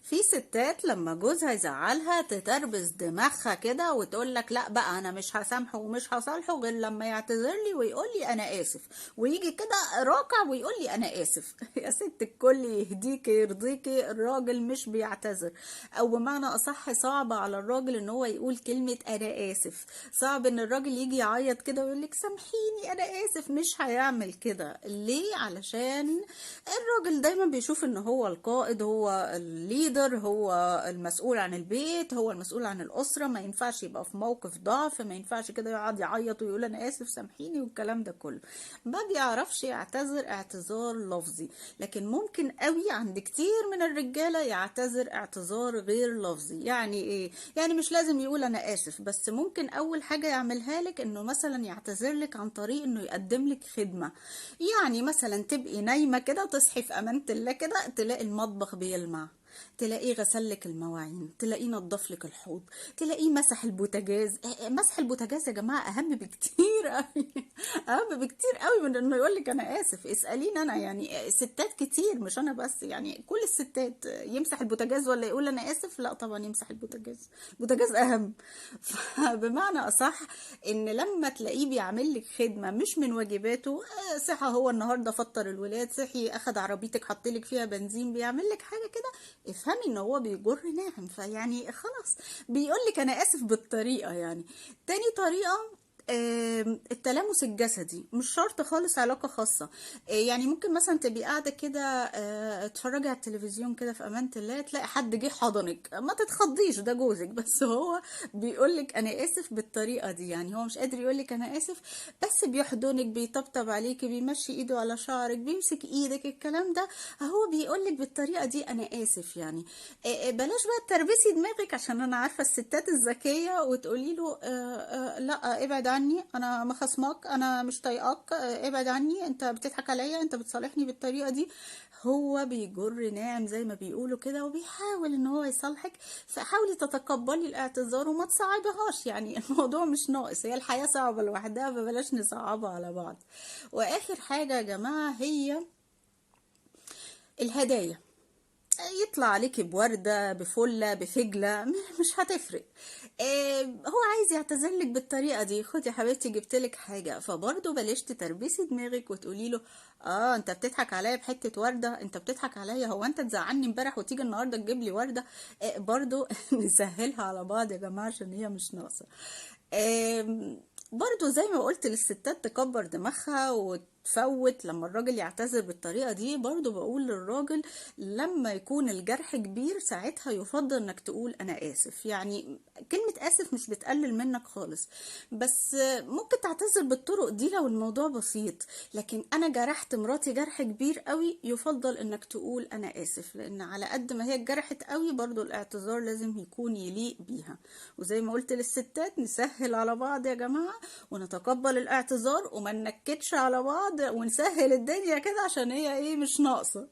في ستات لما جوزها يزعلها تتربس دماغها كده وتقول لك لا بقى انا مش هسامحه ومش هصالحه غير لما يعتذر لي ويقول لي انا اسف، ويجي كده راكع ويقول لي انا اسف. يا ست الكل يهديكي يرضيكي، الراجل مش بيعتذر، او بمعنى اصح صعب على الراجل ان هو يقول كلمة انا اسف. صعب ان الراجل يجي يعيط كده ويقول لك سامحيني انا اسف، مش هيعمل كده. ليه؟ علشان الراجل دايما بيشوف ان هو القائد، هو ال leader، هو المسؤول عن البيت، هو المسؤول عن الأسرة، ما ينفعش يبقى في موقف ضعف، ما ينفعش كده يقعد يعيط ويقول أنا آسف سامحيني والكلام ده كله. ما بيعرفش يعتذر اعتذار لفظي، لكن ممكن قوي عند كتير من الرجالة يعتذر اعتذار غير لفظي. يعني ايه؟ يعني مش لازم يقول أنا آسف، بس ممكن أول حاجة يعملها لك إنه مثلا يعتذر لك عن طريق إنه يقدم لك خدمة. يعني مثلا تبقي نايمة كده، تصحي في أمانة الله كده، تلاقي المطبخ بيلمع، تلاقيه غسلك المواعين، تلاقيه نظف لك الحوض، تلاقيه مسح البوتاجاز. مسح البوتاجاز يا جماعة اهم بكتير قوي، اهم بكتير قوي من انه يقول لك انا اسف. اساليني انا، يعني ستات كتير مش انا بس، يعني كل الستات يمسح البوتاجاز ولا يقول انا اسف؟ لا طبعا يمسح البوتاجاز، البوتاجاز اهم. فبمعنى اصح ان لما تلاقيه بيعمل لك خدمة مش من واجباته، صحى هو النهارده فطر الولاد، صحي اخد عربيتك حط لك فيها بنزين، بيعمل لك حاجة كده، افهمي ان هو بيجر ناعم، فيعني خلاص بيقول لك انا اسف بالطريقة. يعني تاني طريقه التلامس الجسدي، مش شرط خالص علاقة خاصة. يعني ممكن مثلا تبقي قاعدة كده، اتفرجي على التلفزيون كده في أمانة الله، تلاقي حد جه حضنك، ما تتخضيش ده جوزك، بس هو بيقولك أنا آسف بالطريقة دي. يعني هو مش قادر يقولك أنا آسف، بس بيحضنك، بيطبطب عليكي، بيمشي إيده على شعرك، بيمسك إيدك، الكلام ده هو بيقولك بالطريقة دي أنا آسف. يعني بلاش بقى تربسي دماغك، عشان أنا عارفة الستات الذكية، وتقولي له لا ابعد عني، انا مخصمك، انا مش طايقاك، ابعد عني، انت بتضحك عليا، انت بتصالحني بالطريقة دي. هو بيجر ناعم زي ما بيقولوا كده، وبيحاول ان هو يصالحك. فحاولي تتقبلي الاعتذار وما تصعبهاش، يعني الموضوع مش ناقص، هي الحياة صعبة لوحدها، فبلاش نصعبها على بعض. واخر حاجة يا جماعة هي الهدايا. يطلع عليكي بوردة، بفلة، بفجلة، مش هتفرق. هو عايز يعتذر لك بالطريقة دي، خدي يا حبيبتي جبتلك حاجة. فبرضه بلاش تتربسي دماغك وتقولي له انت بتضحك عليا بحتة وردة، انت بتضحك عليا، هو انت تزعلني امبارح وتيجي النهاردة تجيب لي وردة؟ برضه نسهلها على بعض يا جماعة عشان هي مش ناقصة. برضو زي ما قلت للستات تكبر دماغها وتفوت لما الراجل يعتذر بالطريقة دي. برضو بقول للراجل لما يكون الجرح كبير ساعتها يفضل انك تقول انا اسف. يعني كلمة اسف مش بتقلل منك خالص، بس ممكن تعتذر بالطرق دي لو الموضوع بسيط، لكن انا جرحت مراتي جرح كبير قوي، يفضل انك تقول انا اسف، لان على قد ما هي اتجرحت قوي برضو الاعتذار لازم يكون يليق بيها. وزي ما قلت للستات نسهل على بعض يا جماعة، ونتقبل الاعتذار وما ننكدش على بعض، ونسهل الدنيا كده عشان هي ايه مش ناقصة.